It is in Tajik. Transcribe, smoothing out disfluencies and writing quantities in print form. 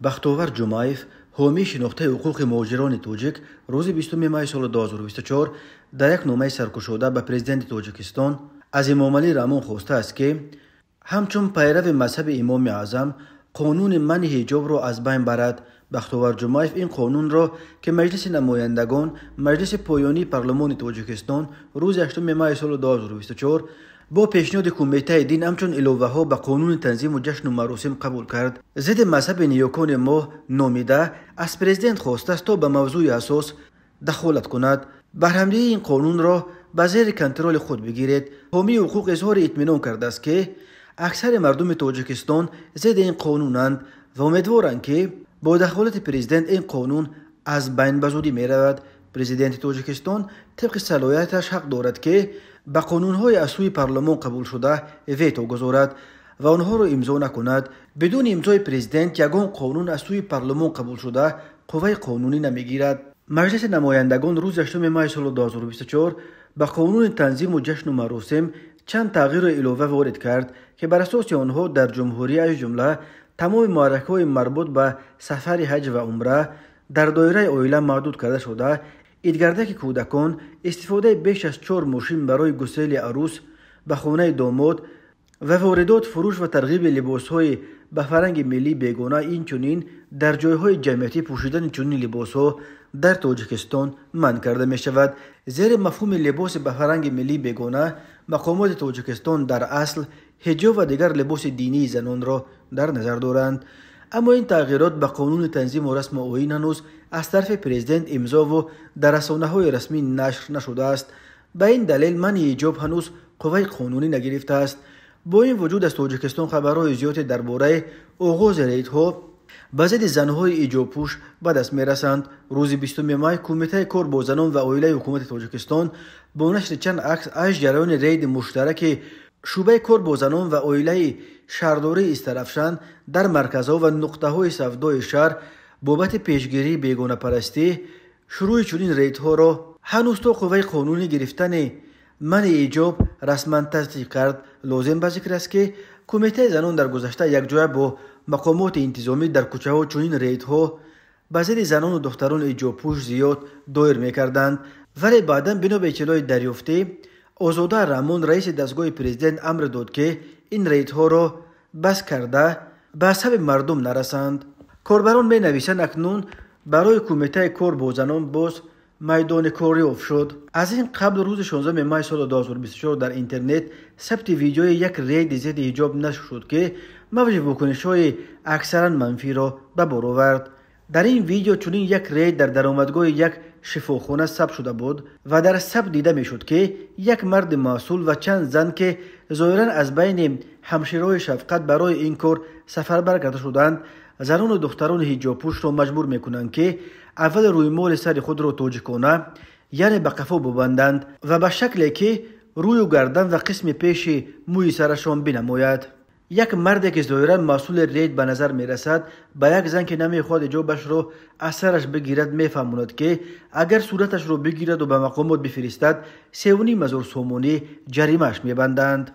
Бахтовар Ҷумаев, ҳомии шинохтаи ҳуқуқи муҳоҷирони тоҷик, рӯзи 20 май соли 2024 дар як номаи саркушода ба президенти Тоҷикистон аз Эмомалӣ Раҳмон хостааст, ки ҳамчун пайрави мазҳаби Имоми Аъзам қонуни манъи ҳиҷобро аз байн барад. Бахтовар Ҷумаев ин қонунро, ки Маҷлиси намояндагон, Маҷлиси поёнии парлумони Тоҷикистон рӯзи 8 май соли 2024 бо пешниҳоди Кумитаи дин ҳамчун иловаҳо ба қонуни танзиму ҷашну маросим қабул кард, зидди мазҳаби ниёкони мо номида, аз президент хостааст, то ба мавзӯи асос дахолат кунад. Барҳамдиҳии ин қонунро ба зери контроли худ бигиред. Ҳомии ҳуқуқ изҳори итминон кардааст, ки аксари мардуми Тоҷикистон зидди ин қонунанд ва умедворанд, ки бо дахолати президент ин қонун аз байн ба зудӣ меравад. Президенти Тоҷикистон тибқи салоҳияташ ҳақ дорад, ки ба қонунҳои аз сӯи парлумон қабулшуда вето гузорад ва онҳоро имзо накунад. Бидуни имзои президент ягон қонун аз сӯи парлумон қабулшуда қувваи қонунӣ намегирад. Маҷлиси намояндагон рӯзи 8 май соли 2024 ба қонуни танзиму ҷашну маросим чанд тағйиру илова ворид кард, ки бар асоси онҳо дар ҷумҳурӣ, аз ҷумла тамоми муарракҳои марбут ба сафари ҳаҷ ва умра дар доираи оила маҳдуд карда шуда, идгардаки кӯдакон, истифодаи беш аз 4 мошин барои гусели арӯс ба хонаи домод ва воридот, фурӯш ва тарғиби либосҳои ба фарҳанги миллӣ бегона, инчунин дар ҷойҳои ҷамъиятӣ пӯшидани чунин либосҳо дар Тоҷикистон манъ карда мешавад. Зери мафҳуми либоси ба фарҳанги миллӣ бегона мақомоти Тоҷикистон дар асл ҳиҷоб ва дигар либоси динии занонро дар назар доранд. Аммо ин тағйирот ба қонуни танзиму расму оин ҳанӯз аз тарафи президент имзову дар расонаҳои расмӣ нашр нашудааст. Ба ин далел манъи ҳиҷоб ҳанӯз қувваи қонунӣ нагирифтааст. Бо ин вуҷуд аз Тоҷикистон хабарҳои зиёде дар бораи оғози рейдҳо ба зидди занҳои ҳиҷобпӯш ба даст мерасанд. Рӯзи 20 май Кумитаи кор бо занон ва оилаи ҳукумати Тоҷикистон бо нашри чанд акс аз ҷараёни рейди муштараки шӯъбаи кор бо занон ва оилаи шаҳрдории Истарафшан дар марказҳо ва нуқтаҳои савдои шаҳр бобати пешгирии бегонапарастӣ шурӯъи чунин рейдҳоро ҳанӯз то қувваи қонунӣ гирифтани манъи ҳиҷоб расман тасдиқ кард. Лозим ба зикр аст, ки Кумитаи занон дар гузашта якҷоя бо мақомоти интизомӣ дар кӯчаҳо чунин рейдҳо ба зидди занону духтарони ҳиҷобпӯш зиёд доир мекарданд. Вале баъдан бино ба иттилои дарёфтӣ Озода Раҳмон, раиси дастгоҳи президент, амр дод, ки ин рейдҳоро бас карда ба асаби мардум нарасанд. Корбарон менависанд, акнун барои Кумитаи кор бо занон боз майдони кор ёфт шуд. Аз ин қабл рӯзи 16 май соли 2024 дар интернет сабти видеои як рейди зидди ҳиҷоб нашр шуд, ки мавҷи вокунишҳои аксаран манфиро ба бор овард. Дар ин видео чунин як рейд дар даромадгоҳи як шифохона сабт шуда буд ва дар сабт дида мешуд, ки як марди масъул ва чанд зан, ки зоҳиран аз байни ҳамшираҳои шафқат барои ин кор сафарбар карда шуданд, занону духтарони ҳиҷобпӯшро маҷбур мекунанд, ки аввал рӯймоли сари худро тоҷикона, яъне ба қафо бубанданд ва ба шакле, ки рӯю гардан ва қисми пеши мӯи сарашон бинамояд. Як марде, ки зоҳиран масъули рейд ба назар мерасад, ба як зан, ки намехоҳад ҳиҷобашро аз сараш бигирад, мефаҳмонад, ки агар сураташро бигираду ба мақомот бифиристад, 3,5 ҳазор сомонӣ ҷаримааш мебанданд.